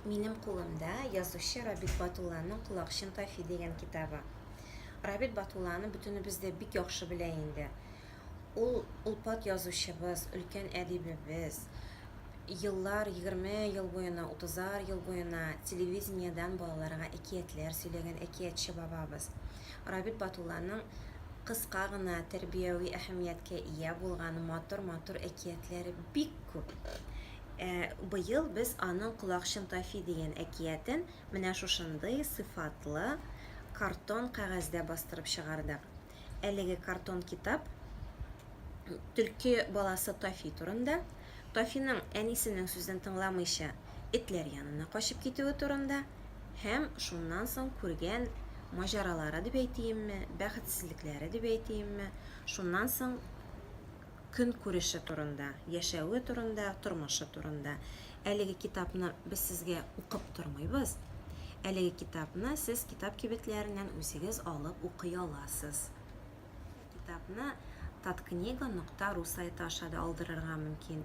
Минем кулымда язучы Рабит Батулланың Колакчын Тафи дигән китабы. Рабит Батулланы бөтенебез дә бик яхшы белә инде. Ул олпат язучыбыз, өлкән әдибебез. Еллар, 20 ел буена, утызар ел буена телевидениедән балаларга әкиятләр сөйләгән әкиятче бабабыз. Рабит Батулланың кыска гына тәрбияви әһәмияткә ия булган матур-матур әкиятләре бик күп. Ә быел без аның Колакчын Тафи дигән әкиятен менә шушындый сыйфатлы картон кәгазьдә бастырып чыгардык. Әлеге картон китап төлке баласы Тафи турында, Тафиның әнисенең сүзен тыңламыйча этләр янына качып китүе турында һәм шуннан соң күргән маҗаралары дип әйтиемме, бәхетсезлекләре дип әйтиемме, шуннан соң көнкүреше турында, яшәве турында, тормышы турында. Әлеге китапны без сезгә укып тормыйбыз. Әлеге китапны сез китап кибетләреннән үзегез алып укый аласыз. Китапны таткнига нокта ру сайты аша да алдырырга мөмкин.